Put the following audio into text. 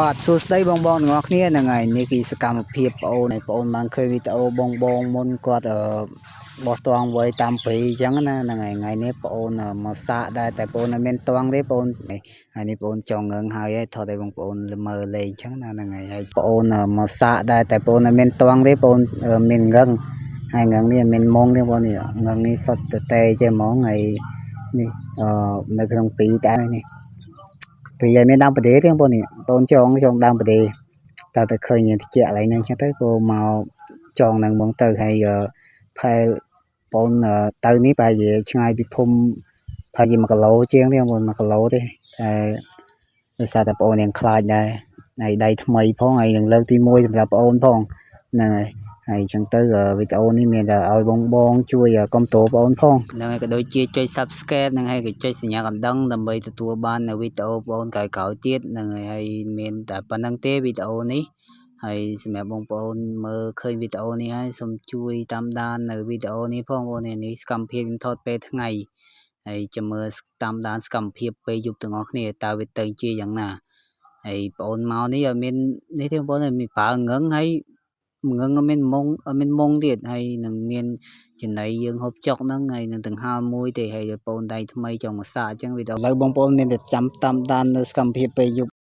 បាទសួស្តីបងបងទាំងអស់គ្នាហ្នឹងហើយនេះគឺសកម្មភាពបងអូនហើយបងអូនបានឃើញវីដេអូបងបងមុនគាត់អឺបោះតង់វៃតាមព្រៃអញ្ចឹងណាហ្នឹងហើយថ្ងៃនេះបងអូនមកសាកដែរតែបងអូនអត់មានតង់ទេបងអូនហើយនេះបងអូនចង់ងឹងហើយហើយថតឲ្យបងប្អូនមើលលេងអញ្ចឹងណាហ្នឹងហើយហើយបងអូនមកសាកដែរតែបងអូនអត់មានតង់ទេបងអូនមានងឹងហើយងឹងនេះមានមុងទេបងនេះងឹងនេះសុទ្ធតែតែចេះហ្មងហើយនេះអឺនៅក្នុងពីតែនេះ ពីឲ្យមានដើមប្រទេសទេបងប្អូននេះបងចងចងដើមប្រទេសតើតែឃើញតិចកន្លែងហ្នឹងចឹងទៅក៏មកចងហ្នឹងហ្មងទៅហើយផែបងទៅនេះប្រហែលជាឆ្ងាយពីភូមិប្រហែលជា1គីឡូជាងទេបងប្អូន1គីឡូទេតែដោយសារតែបងអូនยังខ្លាចដែរហើយដៃថ្មីផងហើយនឹងលើកទី1សម្រាប់បងអូនផងហ្នឹងហើយហើយអញ្ចឹងទៅវីដេអូនេះមានតែឲ្យបងបងជួយគាំទ្របងអូនផងហ្នឹងហើយក៏ដូចជាចុច Subscribe ហ្នឹងហើយក៏ចុចសញ្ញាកណ្ដឹងដើម្បីទទួលបាននៅវីដេអូបងអូនក្រោយៗទៀតហ្នឹងហើយហើយមានតែប៉ុណ្្នឹងទេវីដេអូនេះហើយសម្រាប់បងប្អូនមើលឃើញវីដេអូនេះហើយសូមជួយតាមដាននៅវីដេអូនេះផងបងប្អូននេះសកម្មភាពខ្ញុំថតពេលថ្ងៃហើយចាំមើលតាមដានសកម្មភាពពេលយប់ទាំងអស់គ្នាតើវាទៅជាយ៉ាងណាហើយបងអូនមកនេះឲ្យមាននេះទេបងប្អូនមានប្រើងឹងហើយងឹងអត់មានមុងអត់មានមុងទៀតហើយនឹងមានចំណីយើងហូបចុកហ្នឹងហើយនឹងដង្ហើមមួយទេហើយបងប្អូនដៃថ្មីចង់មកសាកអញ្ចឹងវីដេអូឥឡូវបងប្អូនមានតែចាំតាមដាននៅសកម្មភាពពេលយប់។